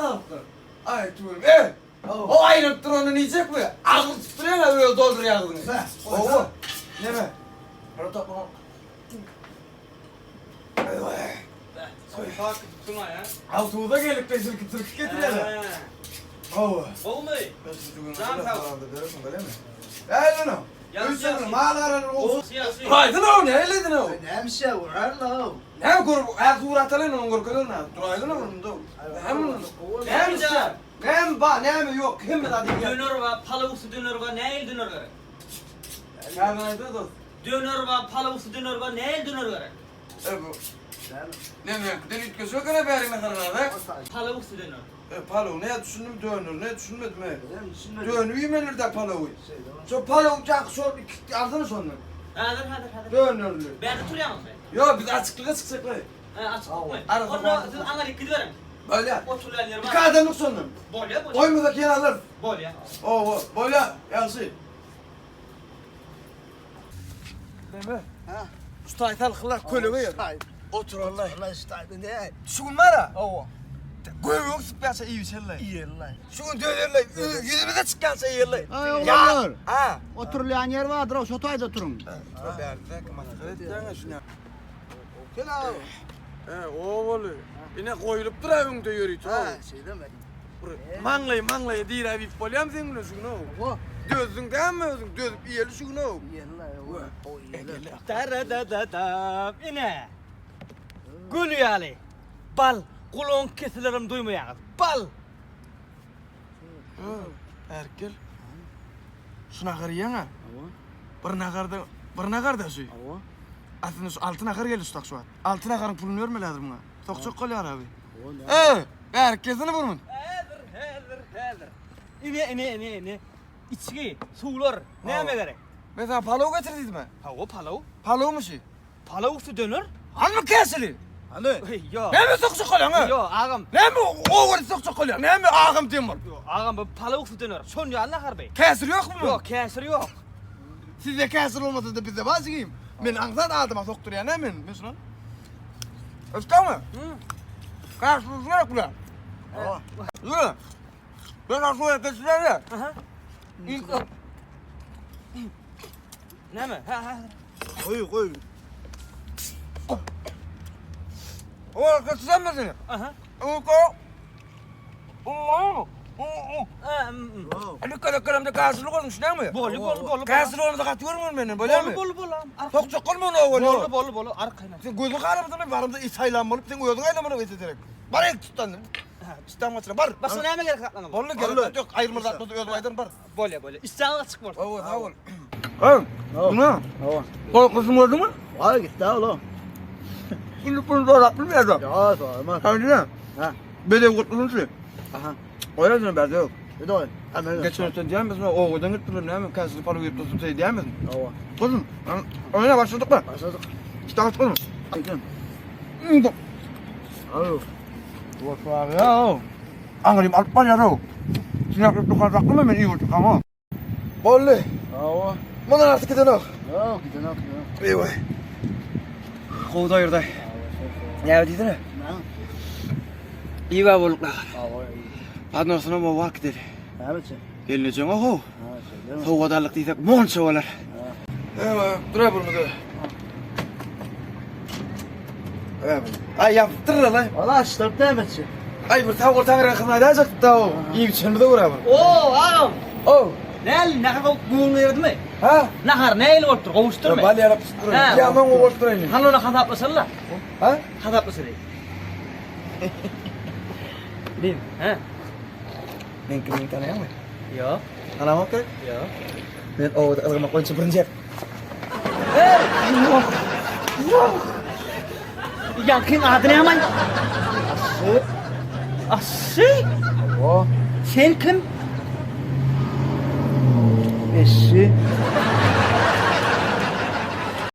salypdyr. Aý tüweleme. E! O aýlanyp duranda niçek bu? Agzyny tutup durýaň-a özi doldurýar agzyňy. Hawa. Neme? Bir topar. Awtobusa gelip de silkip silkip getirýärler. Hawa. Gowumy? Jan sag. Äý ýöne. Öýsene mal garalar olsun. Duraýsana o näle edin o? Näme işe urar-la. Näme görüp, hä surat alaýyn onuň görkezerin hä. Duraýsana bir munda. Näme Näme işe? Näme bar, näme ýok, hemme zat edýär. Döner bar, palawsy döner bar, nähili döner gerek? Näme aýda dost? Döner bar, palawsy döner bar, nähili döner gerek? E bu. Näme, den üýtgeşik ekene bäri naharlar-a? Palawsy döner. E palaw näme düşündim, döner näme düşünmedim e. Dönüp iýmelidir-dä palawy. Şo palaw jaky şol iki alsana şondan. Häzir, häzir, häzir. Dönerli. Bärde turýaňyzmy? Ýok, biz açyklyga çykjaklar. Hä, açyklykmy? Arada Onda siz aňaryk gidiberiň. Bolýar. Oturýan ýer bar. Iki adamlyk şondan. Bolýar, bolýar. Doýmasak ýene alarys. Bolýar. Owa, bolýar, ýagşy. Neme? Ha. Şu taý salkylar kölege ýer. Oturarlar. Oturarlar şu taýda ne? Şu gün bar-a. Hawa. Göbek sypýança iýip içerler. Iýerler. Şu gün dönerler, ýüzümize çykýança iýerler. Aý oglanlar. Ha. Oturylýan ýer bardyr, şo taýda oturyň. Bärde masgara etýäň şuny. Gel aga. He, owaly. Ine goýulypdyr-a öňde ýörite. Ha, şeýdemi? Maňlaý maňlaýa diräp iýip bolýarmy seň bilen şu gün-ow? Hawa. Dözdüň dälmi özüň? Dözüp iýeli şu gün-ow. Iýeli, hawa. Iýeli. Daradadadam. Ine. Gül ýaly. Bal. Gulagyň kesilerem duýmaýaňyz. Bal. Bärik gel. Şu nahary iýeň-ä. Hawa. Bir naharda, bir naharda şu. Hawa. Aslynda şu alty nahar geldi şu tak şu wagt. Alty naharyň puluny bermeli häzir muňa. Sokjak bolýar abi. Hawa. Ey, bärik gelsene bir mun. Häzir, häzir, häzir. Ine, ine, ine, ine. Içgi, suwlar, näme gerek? Men sana palaw getir diýdim-ä. Hawa, palaw. Palawmy şu? Palaw üsti döner. Almy käsili? Hany? Ýok. Näme sokjak bolýaň, a? Ýok, agam. Näme owaly sokjak bolýaň? Näme agam diýen bolup? Ýok, agam bu palaw üsti döner. Şon ýaly nahar be. Käsir ýokmy munuň? Ýok, käsir ýok. Sizde käsir bolmasa-da bizde bar jigim. Men aňsat adama sokdurýan a men. Men şuny. Eşitdäňmi? Käsir gerek bular. Ýürü. Ben şu ýere geçiräýle. Aha. İlk Näme? Ha, ha. Goý, goý. O geçiremmi seni? Aha. Uko. Ha, mm, mm. Lükka lükkalamda käsirli bolsun, düşünäňmi? Boldy, boldy, boldy. Käsirli bolmasa gaty görmün menden, bolýarmy? Boldy, boldy, boldy. Sokjak bolma ony owal. Boldy, boldy, boldy. Arkaýyn. Sen gözüň garamyzda barymda it aýlan bolup, sen özüň aýlamaly ete derek. Bar el tutdan. Tutdan gaçyra bar. Başga näme gerek saklaňa? Boldy, gerek zat ýok. Aýyrma zat bolsa özüm aýdaryn bar. Bolýa, bolýa. Işdäňiz açyk bolsun. Hawa, sag bol. Öň, Nä? Hawa. Gorkusyny gördüňmi? Waý gitdi ola. Indi pul sorap bilmeýär. Ýa, sorama. Hany? Ha. Bedew gutlusyny şu. Aha. Oýa bärde ýok. Bedew. Amen. Geçen öten diýemizmi? Owadan gitdiler näme? Käsini palaw iýip dursun şey diýemizmi? Hawa. Gyzym, oýna başladykmy? Başladyk. Işdäň açyk bolsun. Aýdym. Aw. Goşaýa. Aňrym alyp barýar o. Siňek dukan saklama men iýip oturkam. Boldy. Hawa. Mundan artyk gidenok. Ýok, gidenok, gidenok. Eý. Gowy doýurdy. Näme diýsene? Näme? Iýip bolduk nahar. Hawa. Padnosyna bol wagt gideli. Näme üçin? Gelnejeň oho. Ha, şeýle. Sowgat aldyk diýsek monça bolar. Ewa, dur burnuda. Ay ýapypdyr la. Wala açdyryp näme etjek? Ay bir sag bol taňry ýakyn aýdaýjakdyk da o. Iýip içenimize görä bir. Oo, agam. O. Näl, nahar gowy göwün ýerdimi? Ha? Nahar nähili bolupdyr, gowuşdyrmy? Bal ýarap tutdyr. Ha. Ýa men gowuşdyraýyn. Hany ony hasaplaşaly-la. Ha? Hasaplaşaly. Dim, he? Men kimligimi tanaýaňmy? Ýok. Tanamok gerek? Ýok. Men obada ylgamak boýunça birinji. Hey! Ýaňkyň ady näme? Aşşy. Aşşy? O. Sen kim? Eşşi.